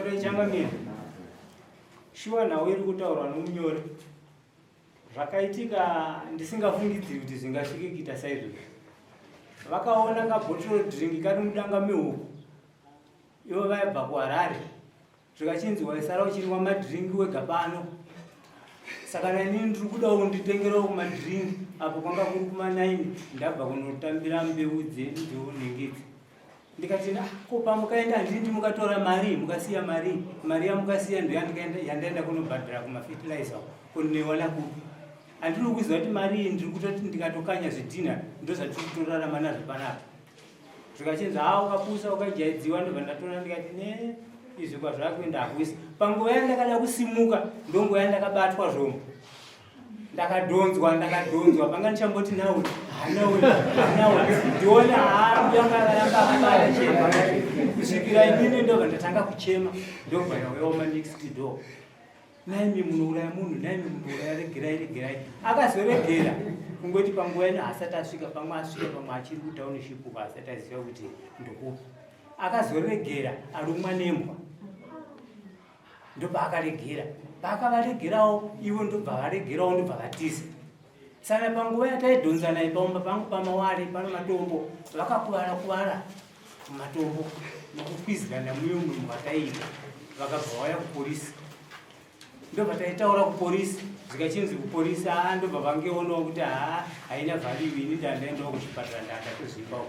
Pamusoro ichangamire. Shuwa nhau iri kutaurwa nomunyori. Zvakaitika ndisingafungidziri kuti zvingasvike kuita saizvozvo. Vakaona kabhotoro drink kari mudanga mehuku. Ivo vaibva kuHarare. Zvikachinzi waisara uchinwa madrink wega pano. Saka nani ndiri kudawo unditengerawo kumadrink apo kwanga kuri kuma 9 ndabva kunotambira mbeu dzedu dzeunhengedzi. Ndikati ah, ko pamukaenda handindi mukatora mari mukasiya mari mari yamukasiya ndoyandikaenda yandaenda kunobhadhara kumafertilizer kunoiwana kupi handiri kuziva kuti mari iyi ndiri kutoti ndikatokanya zvidhinha ndozvatiri kutorarama nazvo panapa zvikachinzi haa ukapusa ukajaidziwa ndobva ndatora ndikati ne izvi kwazvakuenda hakuisi panguva yandakada kusimuka ndonguva yandakabatwa zvomo ndakadhonzwa ndakadhonzwa panga ndichamboti nawe hanawe hanawe ndione haayanga akaramba akabata chema kusvikira inini ndobva ndatanga kuchema ndobva yauyawo manext door naimi munouraya munhu naimi munouraya regerai regerai akazoregera kungoti panguva ino haasati asvika pamwe asvika pamwe achiri kutauniship uko asati aziva kuti ndokupi akazoregera arumwa nembwa ndopaakaregera paakavaregerawo ivo ndobva varegerawo ndobva vatiza saka panguva yataidhonzana ipaumba pangu pamaware pano matombo vakakuvara kuvara mumatombo nokukwizirana muyo munhu wataiita vakabva vauya kupolisi ndobva taitaura kupolisi zvikachinzi kupolisi haa ndobva vangeonawo kuti haa haina value ini ndandaendawo kuchipatara ndandatozvimbawo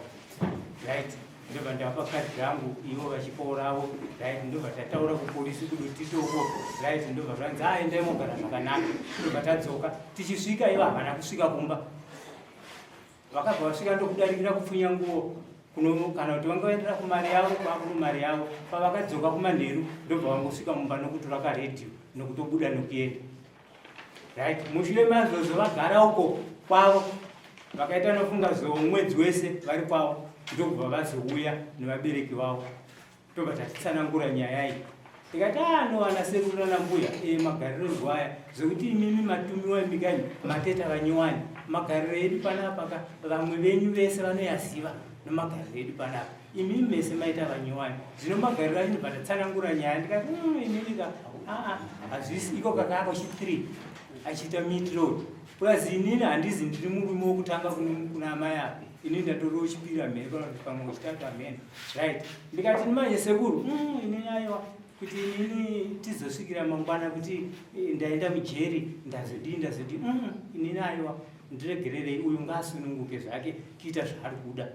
right ndobva ndavapa kadhi rangu ivo vachipawo ravo right ndobva tataura kupolisi kudotitoko right ndobva zvanzi haa endai mogara zvakanaka ndobva tadzoka tichisvika ivo havana kusvika kumba Vakabva vasvika ndokudarikira kupfunya nguo kuno kana kuti vanga vaendera kumari yavo kwakuru mari yavo pavakadzoka kumanheru ndobva vangosvika mumba nokutora karedhiyo nokutobuda nokuenda right mushure mazozo vagara uko kwavo vakaita nofunga zomwedzi wese vari kwavo ndokubva vazouya nevabereki vavo tobva tatitsanangura nyaya iyi tikati anowana ah, sekuru nana mbuya e eh, magariro edu aya zvekuti imimi matumiwa imikani mateta vanyowani magariro edu panapa ka vamwe venyu vese vanoyaziva nemagariro edu panapa imimi mese maita vanyowani zvino magariro acho ndobva tatsanangura nyaya ndikati hmm, imimi ka aa ah, hazvisi iko kakaako chi3 achiita miitiro plus inini handizi ndiri murume wokutanga kuna amai apa inini ndatoriwo chipiri amhene kana kuti pamwe wechitatu amhene right ndikati manje sekuru mm, inini aiwa kuti inini tizosvikira mangwana kuti eh, ndaenda mujeri ndazodii ndazodii mm, inini aiwa ndiregererei uyu ngaasununguke zvake kuita zvaari kuda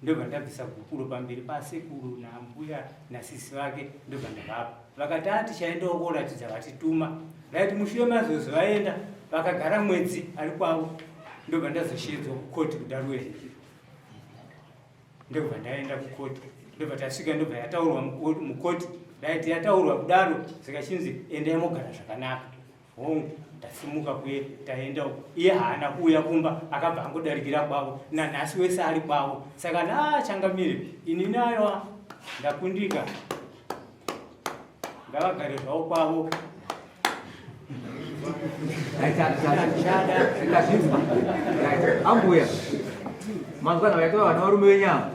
ndobva ndabvisa gupuro pamberi pasekuru nambuya nasisi vake ndobva ndavapa vakati a tichaendawo koratidza vatituma right mushure mazozo vaenda vakagara mwedzi ari kwavo ndobva ndazoshedzwa kukoti kudaruwe ndobva ndaenda kukoti ndobva tasvika ndobva yataurwa mukoti right yataurwa kudaro zvikachinzi endai mogara zvakanaka Hongu, tasimuka kuye taenda uko. Iye haana kuuya kumba akabva angodarikira kwavo. Nanhasi wese ari kwavo. Saka na changamire ini nayo ndakundika. Ngavagare zvavo kwavo. Ndazvinzwa. Ambuya. Manzwa nhau yatova vana varume venyama.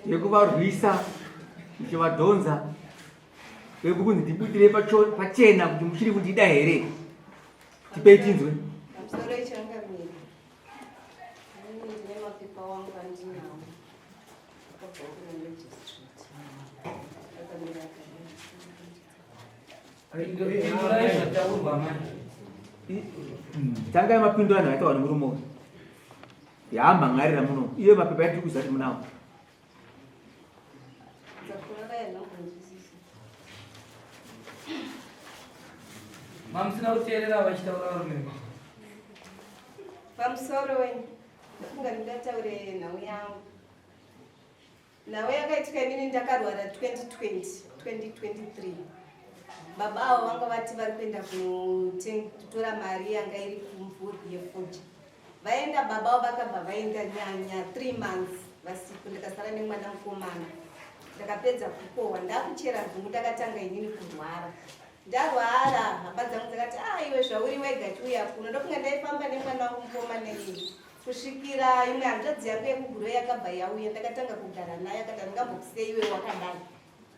Yekuvarwisa muchivadhonza Vekukunzi ndibudire pachena kuti muchiri kundida here? Tipei tinzwe. Pamusoro ichangamire. Ini ndine mapepa wangu andinawo. Akabva kuna magistrate. Akamira akadai. Tangai mapindura nhau yataurwa nemurume uyu. Yaamhan'arira muno. Iye mapepa yatiri kuziva kuti munawo. Mamusina kuteerera vachitaura varume. Pamusoro wenyu ndafunga ndingataure nhau yangu. Nhau yakaitika inini ndakarwara 2020 2023 baba avo vanga vati vari kuenda kunotora mari yanga iri kumvurwi yefodya Vaenda baba avo vakabva vaenda nyanya 3 months vasipo ndikasara nemwana mukomana ndakapedza kukohwa ndakuchera nzungu ndakatanga inini kurwara ndarwara hama dzangu dzakati ah iwe zvauri wega chiuya kuno ndokunga ndaifamba nemwana wangu mukomana inini kusvikira imwe hanzvadzi yangu yekuguro yakabva yauya ndakatanga kugara naye akati andingambokusei iwe wakadai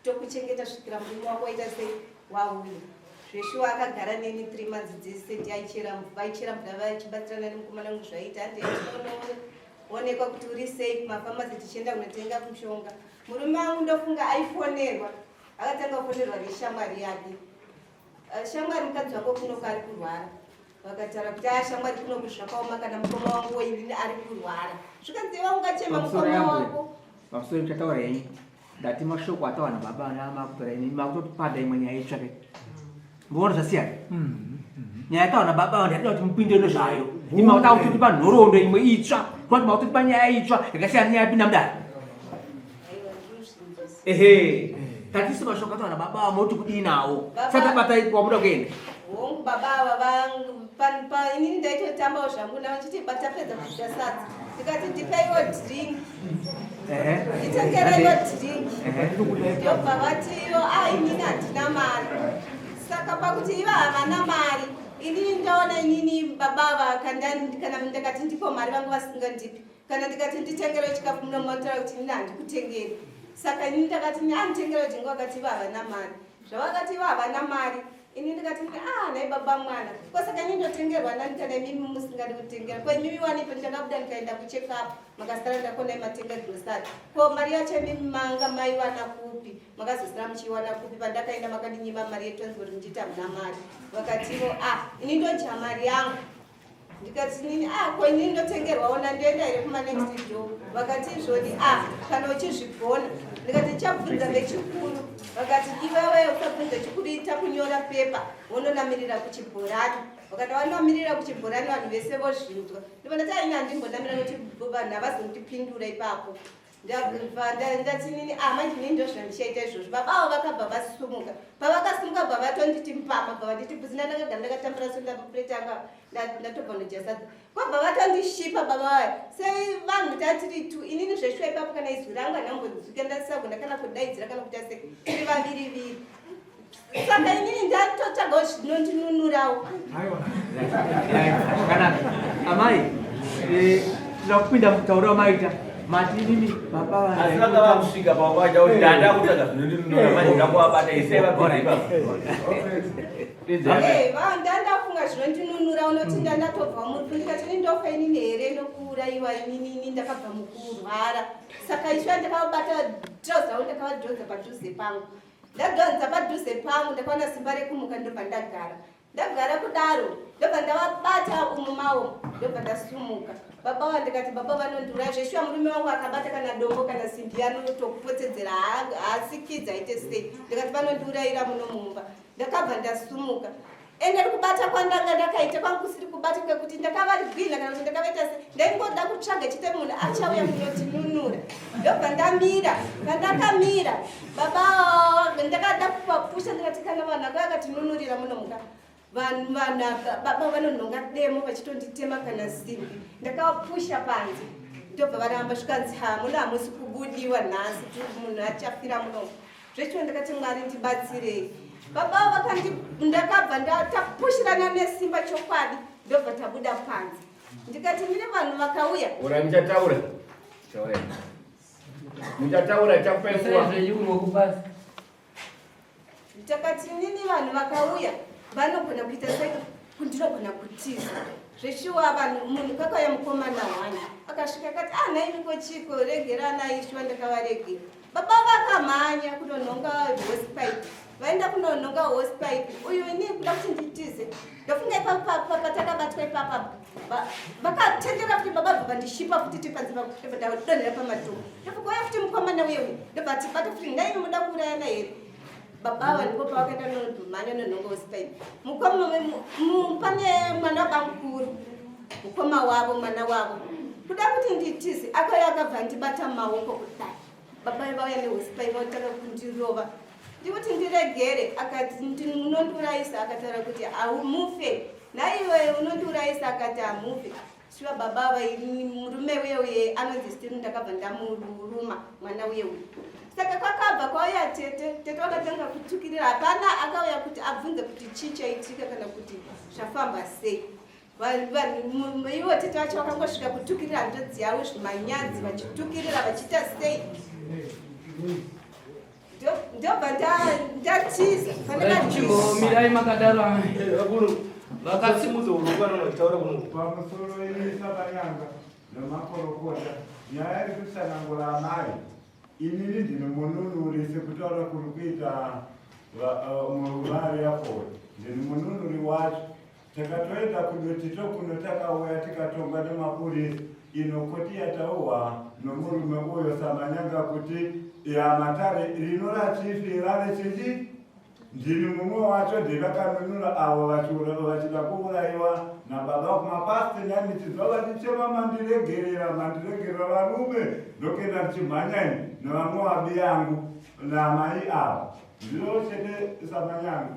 Tokuchengeta svikira murume wako waita sei wauya. Zveshuwa akagara neni 3 months dzese ndiaichera vaichera mvura vachibatsirana nemukomana wangu zvaiita handei kuti uri sei kumafamasi tichienda kunotenga mushonga. Murume wangu ndofunga aifonerwa akatanga kufonerwa neshamwari yake. Eh, shamwari mukadzi wako kunoku ari kurwara vakataura kuti aya shamwari kunoku zvakaoma kana mukoma wangu woinini ari kurwara zvikanzi iwe ungachema mukoma wako pamusoro muchataura henyu ndati mashoko ataura nababa namakutaura ini makutotipada imwe nyaya itsva ke mboona zvasiyana nyaya yataura nababa ndati kuti mupinde nezvayo imi makuda kutotipa nhoroondo imwe itsva kuti makutotipa nyaya itsva yakasiyana nyaya yapinda mudare ehe tatisi mashoko ataura nababa moti kudii nawo sati abata wamuda kuenda Hongu baba ava inini ndaitotambawo zvangu navo ndichiti batapedza kudya sadza ndikati ndipeiwo drink nditengereiwo drink ndobva vatiyo a ah, inini handina mari saka pakuti iva havana mari inini ndaona inini baba ava kana ndakati ndipo mari vangu vasingandipi kana ndikati nditengerewo chikafu muno motaura kuti inini handikutengeri saka inini ndakati anditengerewo jingo vakati iva havana mari zvavakati ivo havana mari ini ndikati ah nhai baba mwana ko saka ini ndotengerwa nani kana imimi musingadi kutengera ko imimi wanipo ndakabuda ndikaenda kucheck up makasara ndakonai matenga grocery ko mari yacho imimi manga maiwana kupi makazosara muchiiwana kupi pandakaenda makandinyima mari yetransport muchiita hamuna mari vakativo ah ini ndodya mari yangu ndikati nini ah ko inini ndotengerwawo nandoenda here kuma next door vakati izvoni ah kana uchizvigona ndikati ndichabvunza vechikuru vakati iwewe usabvunza chikuru ita kunyora pepa wononamirira kuchibhorani vakati wanamirira kuchibhorani vanhu vese vozvinzwa ndibva ndati aini handimbonamira nokuti vanhu havazondipindura ipapo ndati nini ah manje nini ndozvandichaita izvozvo baba avo vakabva vasumuka pavakasumuka bva vatonditi mpama bva vanditi bvuzina ndakagara ndakatambura so ndapureti anga ndatobva ndodya sadza kwabva vatondishipa baba vaya sei vanhu tatiri tu inini zveshuwa ipapo kana izwi rangu handambonzwika ndasagona kana kudaidzira kana kuita sei tiri vaviri viri saka inini ndatotsvagawo zvinondinunurawo zvakanaka amai eh, tinoda kupinda mutauro wamaita mati inini baba asi vanga vakusvika pavakaita kuti ndanda kutsvaga zvinondinunura manje ndakuvabata isai vapinda ipapo eh, ndandafunga zvinondinunura unoti ndandatobva murufu ndikati ini ndofa inini here nokuurayiwa ininini ndakabva mukurwara saka isva ndakavabata trouser rangu ndakavadhonza padhuze pangu Ndadonza padhuze pangu ndakaona simba rekumuka ndobva ndagara. Ndagara kudaro ndobva ndavabata umu mawo ndobva ndasumuka. Baba va ndikati baba vanondiuraya zveshuwa murume wangu akabata kana dombo kana simbi anotokupotsedzera haasikidzi aite sei ndikati vanondiurayira muno mumba. Ndakabva ndasumuka ende kubata kwandanga ndakaita kwangu kusiri kubata kwekuti ndakavarigwina kana kuti ndakavaita se ndaingoda kutsvaga chete munhu achauya kunotinunura ndobva ndamira pandakamira baba ndakada kupapusha ndikati kana vanhu aka akatinunurira muno muka vanhu vanhu baba vanonhonga demo vachitonditema kana simbi ndakavapusha panze ndobva varamba zvikanzi ha muno hamusi kubudiwa nhasi munhu achafira muno Zvechiwo ndakati Mwari ndibatsirei. Baba vakandi ndakabva ndatapushirana nesimba chokwadi ndobva tabuda panze. Ndikati ndine vanhu vakauya. Ora muchataura. Taura. Muchataura chakupai nguva. Ndakati nini vanhu vakauya vanogona kuita sei ndinogona kutiza. Zveshuwa vanhu munhu kakauya mukomana wani akasvika akati ah nhaimi ko chiko regeranai shuwa ndakavaregera. Baba vakamhanya kunonhonga hosepipe vaenda kunonhonga hosepipe uyu ini kuda kuti nditize ndofunga ipapa patakabatwa ipapa vakatendera kuti baba bva vandishipa futi tipanze ndobva ndadonhera pamatombo ndobva kwauya futi mukomana uye uyu ndobva atibata futi ndaini muda kuurayana here baba ava ndipo pavakaenda nomhanya nonhonga hosepipe mukoma pane mwana wabamukuru mukoma wavo mwana wavo kuda kuti nditize akauya akabva andibata maoko kudai Baba vauya nehosipai votanga kundirova ndikuti ndiregere akati unondiurayisa akataura kuti haumufe naiwe unondiurayisa akati hamufe shuwa baba ava murume uye uye anonzi stiri ndakabva ndamuruma mwana uye uye saka kwakabva kwauya tete tete vakatanga kutukirira hapana akauya kuti abvunze kuti chii chaitika kana kuti zvafamba sei Ivo tete vacho vakangosvika kutukirira hanzvadzi yavo zvimanyadzi vachitukirira vachiita sei. Ndobva ndatiza. Chimbomirai makadaro amai. Vakasimudza urongwa vachitaura kuno. Pamusoro ini Samanyanga nemakorokota nyaya iri kutsanangura amai inini ndini mununuri sekutaura kuri kuita murume ari apo ndini mununuri wacho Takatoenda kuDotito kuno takauya tikatongwa nemapurisa ino koti yatauhwa nomurume uyo Samanyanga kuti ya matare rino rachifi rave chichi ndini mumwe wacho ndivakanunura avo vachida kuuraiwa nababa kumapasti ndanichidzwa vachichema mandiregerera mandiregerera varume ndokuenda ndichimhanya ini nevamwe vabiyangu namai avo ndiro chete Samanyanga.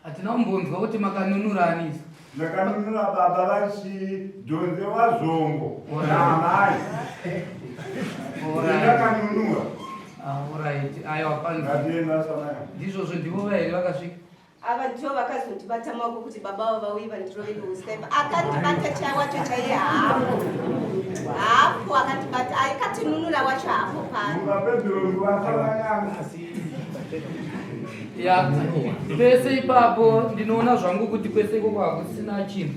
Hatina kumbonzwa kuti makanunura ani isu. Ndakanunura baba vachidhonzewa zvombo naamai. Ndakanunura. Alright, aiwa panzi. Ndatenda Samanyanga. Ndizvozvo ndivo vairi vakasvika. Ava ndivo vakazondibata maoko kuti baba avo vauye vandirove neusaipa. Akandibata chai wacho chaiye haapo. Haapo akandibata aikatinunura wacho haapo pano. Mungapedzero vaSamanyanga. Ya, pese ipapo ndinoona zvangu kuti kwese ikoko hakusina chinhu.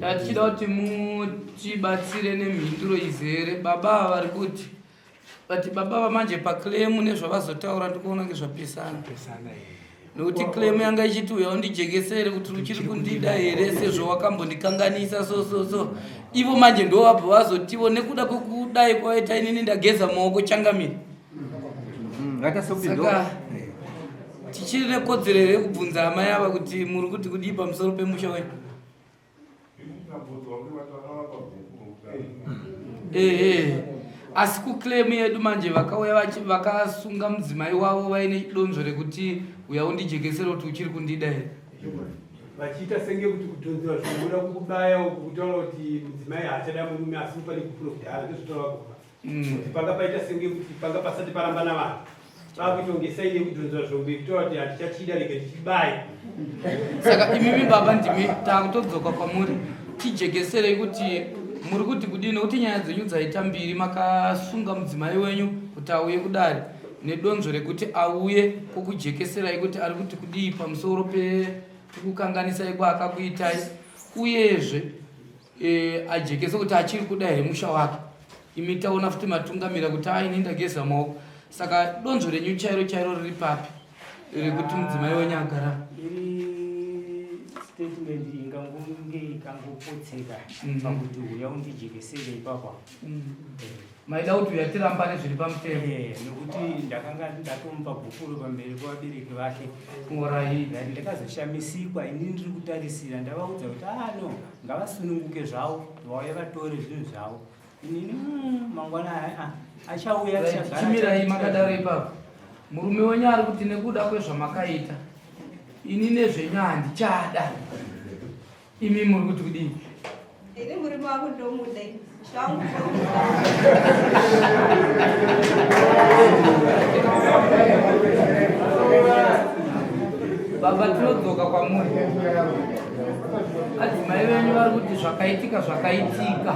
Tatichida kuti mutibatsire nemhinduro izere. Baba ava vari kuti but baba ava manje paclaim nezvavazotaura ndikuona kunge zvapesana. Nokuti claim yanga ichiti uya undijekesere kuti uchiri kundida here sezvo wakambondikanganisa so so so. Ivo manje ndo vabva vazotivo nekuda kwekudai kwaita inini ndageza maoko changamire. Saka tichiri nekodzero here yekubvunza amai ava kuti muri kuti kudii pamusoro pemusha wenyu? Ehe. Asi kuclaim yedu manje vakauya vakasunga mudzimai wavo vaine donzvo rekuti uya undijekesere kuti uchiri kundida here. Vachiita senge kuti kudhonzewa zvinobuda kukubaya uku kutaura kuti mudzimai haachada murume asi pane gupuro kudhara ndozvotaura kuva. Kuti panga paita senge kuti panga pasati parambana vanhu vakuita kunge saini yekudhonzwa zvombo yekutaura kuti hatichachida rega tichibaye. Saka imimi baba ndimi takutodzoka kwamuri tijekeserei kuti muri kuti kudii nekuti nyaya dzenyu dzaita mbiri makasunga mudzimai wenyu kuti auye kudare nedonzvo rekuti auye kukujekeserai kuti ari kuti kudii pamusoro pekukanganisai kwaakakuitai uyezve e, ajekese kuti achiri kuda here musha wake imi taona futi matungamira kuti aini ndageza maoko saka donzvo renyu chairo chairo riri papi rekuti mudzimai wenyu agara iri statement ingangonge ikangopotseka pakuti uya undijekesere ipapa Maida kuti uya tirambane zviri pamutemo. Eh, nokuti ndakanga ndatomupa gupuro pamberi pevabereki vake. Alright. Ndati ndakazoshamisikwa ini ndiri kutarisira ndavaudza kuti ah no ngavasununguke zvavo vauye vatore zvinhu zvavo. Inini mangwana ah, achauya Right, tichagara chimirai tichagara. makadaro ipapo. Murume wenyu ari kuti nekuda kwezvamakaita ini nezvenyu handichada. Imi muri kuti kudii? Ini murume wangu ndomuda ini. Zvangu ndomuda. Baba tinodzoka kwamuri. Adzimai venyu vari kuti zvakaitika zvakaitika.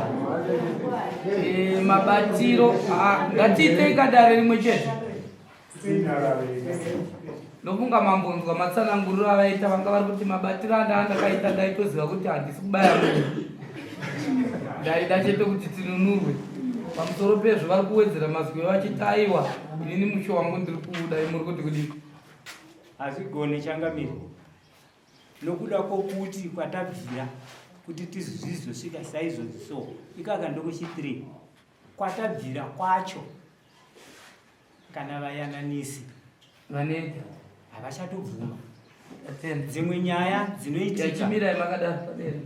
E, mabatiro ah, ngatiitei kadare rimwe chete. Ndofunga mambonzwa matsananguriro avaita vanga vari kuti mabatiro andaa ndakaita ndaitoziva kuti handisi kubaya munhu ndaida chete kuti tinunurwe pamusoro pezvo vari kuwedzera mazwi vachiti aiwa inini musho wangu ndiri kuuda imuri kuti kudii Hazvigone changamire nokuda kwokuti kwatabvira kuti tizvizosvika saizvozvi so ikaka ndokuchi 3 kwatabvira kwacho kana vayananisi vaneta havachatobvuma dzimwe nyaya dzinoitika. Chimirai makadaro padera.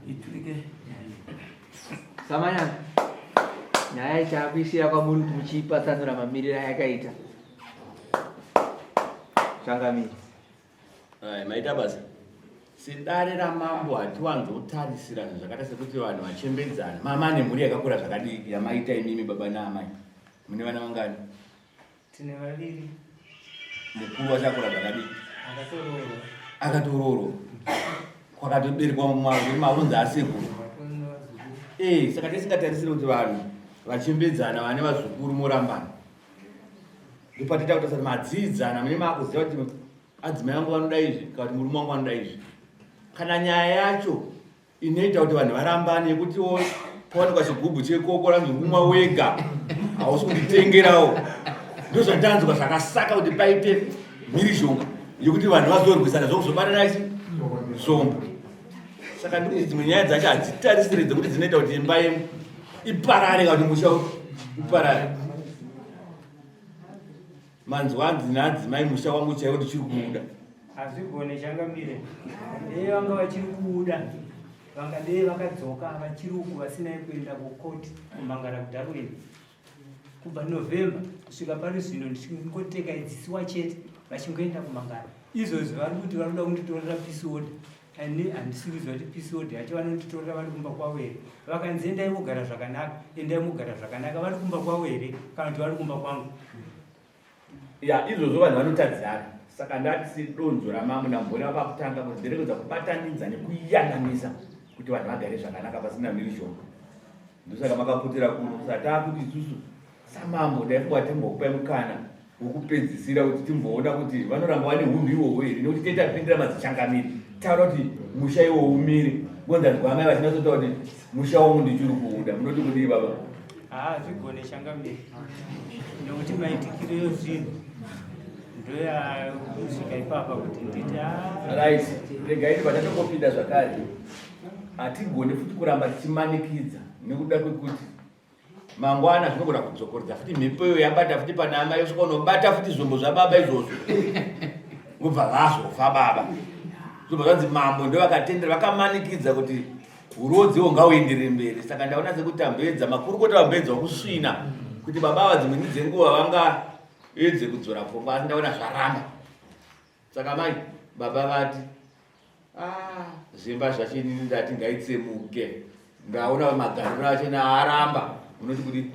Iturike. Samanyanga, nyaya ichakuisira kwamuri kuti muchipatsanura mamiriro ayakaita. Changamire. Ai, maita basa. Sedare ramambo hatiwanzotarisira zvinhu zvakaita sekuti vanhu vachembedzana. Mama ane mhuri yakakura zvakadii yamaita imimi baba naamai? Mune vana vangani? Tine vaviri. Mukuru wachakura zvakadii? Akatoroorwa. Akatoroorwa. Kwakatoberekwa maunzi asekuru. Eh, saka tisingatarisire kuti vanhu vachembedzana vane vazukuru morambana. Ndopatita kuti asati madziidzana mune maakuziva kuti adzimai vangu vanoda izvi kana kuti murume wangu anoda izvi. Kana nyaya yacho inoita kuti vanhu varambane yekuti pawanikwa chigubhu chekoko ranzi kumwa wega hausi kunditengerawo ndozvandanzwa zvakasaka kuti paite mhirizhonga yekuti vanhu vazorwisana zvokuzobatana chi zvombo saka ndikuti dzimwe nyaya dzacho hadzitarisire dzekuti dzinoita kuti imba iparare kana kuti musha uparare Manzwa hanzi naadzimai musha wangu chaiwo ndichiri kuuda. Hazvigone changamire. Dei vanga vachiri kuuda. Vanga dei vakadzoka vachiri uku vasina kuenda kukoti kumangara kuDarwin. Kubva November kusvika pari zvino ndichingoteka idzisiwa chete vachingoenda kumangara. Izvozvi vari kuti vari kuda kunditorera peace order. Ini handisi kuziva kuti peace order yacho vanonditorera vari kumba kwavo here. Vakanzi endai mogara zvakanaka, endai mogara zvakanaka. Vari kumba kwavo here kana kuti vari kumba kwangu? Ya, izvozvo vanhu vanotadzana. Saka ndati sedonzvo ramambo ndamboona pakutanga kuti nderekodza kubatanidza nekuyananisa kuti vanhu vagare zvakanaka pasina mhirizhonga. Ndosaka makapotera kuno. Saka taakuti isusu samambo ndaifunga timbokupai mukana wekupedzisira kuti timboona kuti vanoramba vane hunhu ihwohwo here nekuti tei tapindira madzichangamire taura kuti musha iwowo umire ngonzanzwa amai vachinatsotaura kuti musha wangu ndichiri kuuda munoti kudii baba haa zvigone changamire nekuti maitikiro yozvinhu ndoyakusvika ipapa kuti nditi right regai tibva tatongopinda zvakare hatigone futi kuramba tichimanikidza nekuda kwekuti mangwana zvinogona kudzokorodza futi mhepo iyo yabata futi pana amai yosvika unobata futi zvombo zvababa izvozvo vobva vazofa baba zvobva zvanzi mambo ndovakatendera vakamanikidza kuti urodzi iwo ngauenderere mberi saka ndaona sekuti tamboedza makurukota vamboedza kusvina kuti baba ava dzimweni dzenguva vangaedze kudzora pfungwa asi ndaona zvaramba Saka mai baba vati ah, zvimba zvacho inini ndati ngaitsemuke ndaona magariro acho naaramba unoti kudii?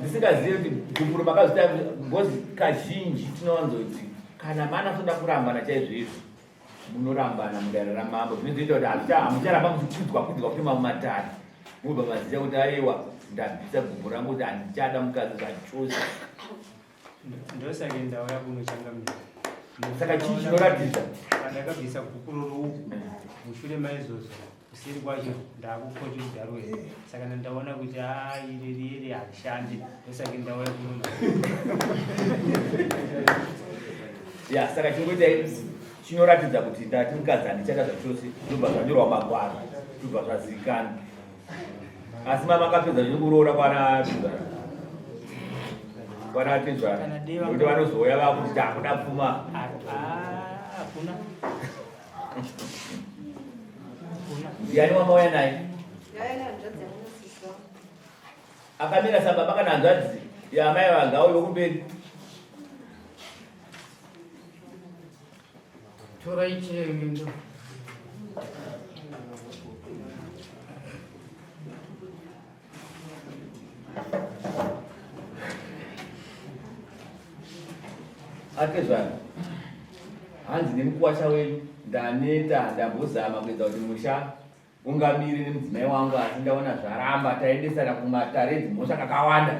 Ndisingazivi kuti gupuro makazvita because kazhinji tinowanzoti kana mana soda kurambana chaizvo izvo munorambana mudare ramambo zvinozoita kuti hamucharamba muchikwidzwa kwidzwa kuti mamwe matare mobva maziva kuti aiwa ndabvisa gumbo rangu kuti handichada mukadzi zvachose ndosaka ndauya kuno changamira saka chii chinoratidza pandakabvisa gupuro rouku mushure maizvozvo kuseri kwacho ndakukoti kudaro here saka ndandaona kuti a iri rieri harishandi ndosaka ndauya kuno ya saka chingoita chinoratidza kuti ndati mukadzi handichada zvachose zvobva zvanyorwa magwaro zvobva zvazivikanwa asi mama akapedza zvekuroora kwana tezvara kwana tezvara nekuti vanozouya vakuti takuda pfuma hakuna Ndiani wamauya naye? Akamira sababa kana hanzvadzi yaamai vangauye kumberi. Torai chemendo. Atezvara hanzi nemukuwasha wenyu ndaneta ndambozama kuedza kuti musha ungamire nemudzimai wangu asi ndaona zvaramba taendesana kumatare edzimhosva kakawanda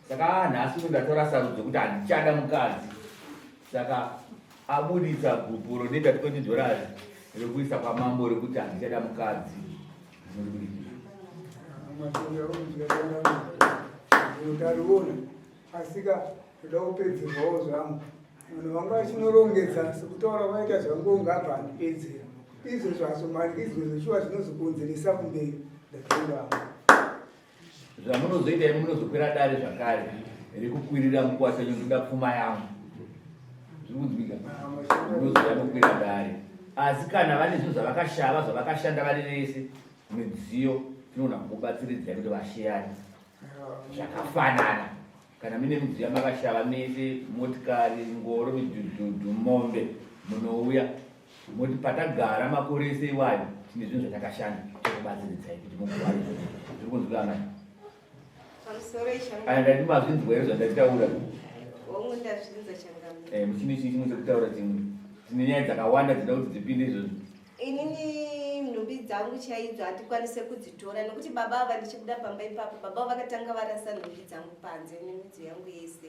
saka ah, nhasi uno ndatora sarudzo kuti handichada mukadzi saka abuditsa gupuro neta 20 dollars rekuisa kwamambo rekuti handichada mukadzi Ndariona asika ndoda kupedzerwawo zvangu munhu wanga achinorongedza sekutaura kwaita zvangu ungabva andipedzera izvo zvazomanikidzwe zveshuwa zvinozokonzeresa kumberi ndatendawo zvamunozoita imi munozokwira dare zvakare rekukwirira mukwasha wenyu ndoda pfuma yangu zviri kunzwika munozoya mokwira dare asi kana vane zvinhu zvavakashava zvavakashanda vari vese midziyo tinoona kukubatsiridzai kuti vasheyane zvakafanana kana mine midziyo yamakashava mese motikari ngoro midhudhudhu mombe munouya moti patagara makore ese iwayo tine zvinhu zvatakashanda tokubatsiridzai kuti mukuwane zviri kunzwika amai aya ndati mazvinzwa here zvandataura eh, muchine chii chimwe chekutaura chimwe tine nyaya dzakawanda dzinoda kuti dzipinde izvozvo. Inini nhumbi dzangu chaidzo handikwanise kudzitora nekuti baba ava ndichibuda pamba ipapo baba ava vakatanga varasa nhumbi dzangu panze nemidziyo yangu yese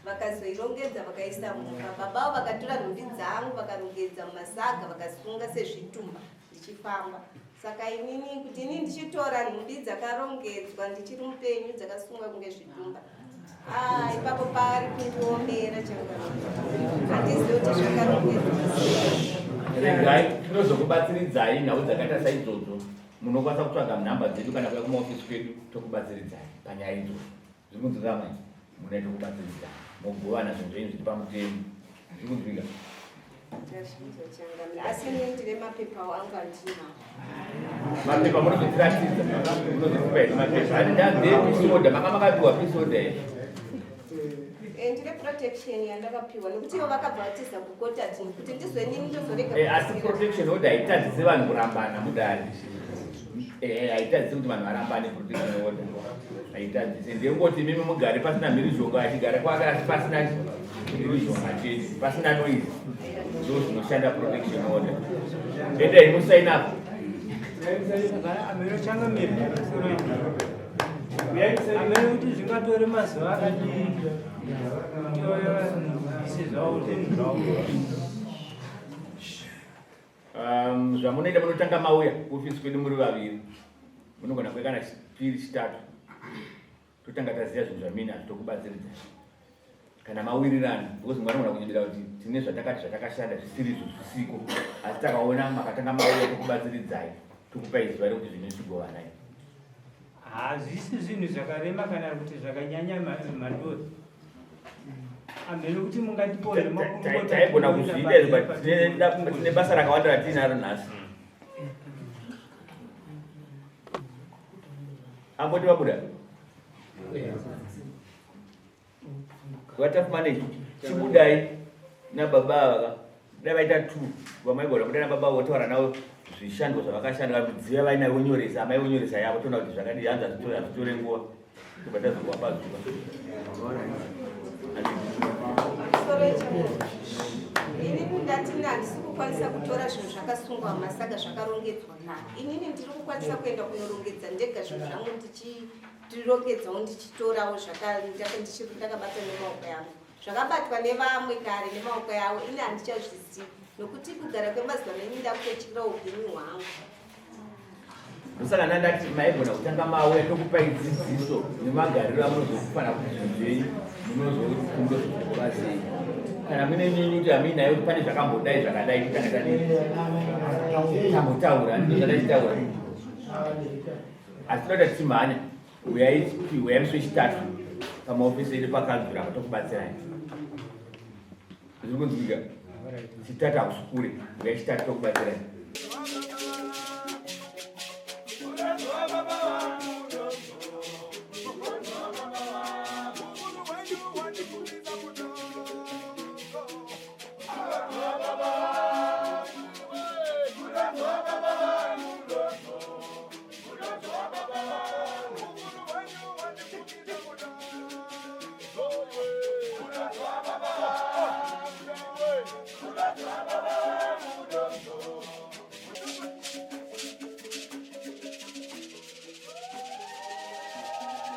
vakazoirongedza vakaisa mumba. Baba ava vakatora nhumbi dzangu vakarongedza mumasaga vakasunga sezvitumba ndichifamba. Saka inini kuti inini ndichitora nhumbi dzakarongedzwa ndichiri mupenyu dzakasungwa kunge zvitumba, ah, ipapo pari kundiomera changamire, handizivi kuti zvakarongedzwa sei. Regai tinozokubatsiridzai nhau dzakaita saidzodzo. Munokwanisa kutsvaga nhamba dzedu kana kuya kumaofisi kwedu tokubatsiridzai panyaya idzodzo. Zviri kunzwika mai? Munoita kubatsiridzai mogovana zvinhu zvenyu zviri pamutemo. Zviri kunzwika? Ndazvinzwa changamire, asi inini ndine mapepa angu andinawo. Mapepa munozotiratidza, munozotipa here mapepa? Handi ndandee order, manga makapiwa peace order here? Ndine protection yandakapiwa nekuti ivo vakabva vatiza kukota kuti ndizwenini ndozorega. Asi protection order haitadzise vanhu kurambana mudare. Haitadzise kuti vanhu varambane. Protection order haitadzise, ndengoti imimi mugare pasina mhirizhonga, achigara kwake asi pasina mhirizhonga chete, pasina noise, ndo zvinoshanda protection order. Endai musainapo. Ameno changamire, ameno kuti zvingatore mazuva akadii kuti vabvise zvavo zvinhu zvavo. Zvamunoita, munotanga mauya kuofisi kwedu muri vaviri, munogona kuya kana chipiri, chitatu, totanga taziva zvinhu zvamuinazvo, tokubatsiridza kana mawirirana, because mwanogona kunyebera kuti tine zvatakati zvatakashanda zvisiri izvo zvisiko, asi takaona makatanga mauya tokubatsiridzai, tokupai zuva rekuti zvinhu zvichigovanai. Hazvisi zvinhu zvakarema kana kuti zvakanyanya mandori, amheno kuti mungatipo. Taigona kuzviita izvo, but tine basa rakawanda ratiinaro nhasi. Amboti vabuda vatafumane, chibudai nababa ava ka, dai vaita two vamaigona kuda nababa votaura navo zvishandwa zvavakashanda, midziyo yavainayo vonyoresa, amai vonyoresa yavo, toona kuti zvakadii. Hanzi hazvitore nguva, tobva tazorwa pazuva. Pamusoro changamire, inini ndati handisi kukwanisa kutora zvinhu zvakasungwa mumasaga zvakarongedzwa ka. Inini ndiri kukwanisa kuenda kunorongedza ndega zvinhu zvangu, ndichirongedzawo, ndichitorawo ndakabata nemaoko yangu zvakabatwa nevamwe kare nemaoko yavo. Ini handichazvizivi nokuti kugara kwemazuva neni ndakutotyira upenyu hwangu. Ndosaka ndandati maigona kutanga mauya tokupai dzidziso nemagariro amunozofanira kuti zvinhu zvenyu munozozvikora sei. Kana muine nyinyu kuti hamuinayo kuti pane zvakambodai zvakadai, totanga tadii, tambotaura, ndizvo zvandachitaura, asi tinoita tichimhanya. Uyai, uyai musi wechitatu pamaofisi edu pakanzura apa, tokubatsirai. Zviri kunzwika? Chitatu hakusi kure, uyai chitatu tokubatsirai.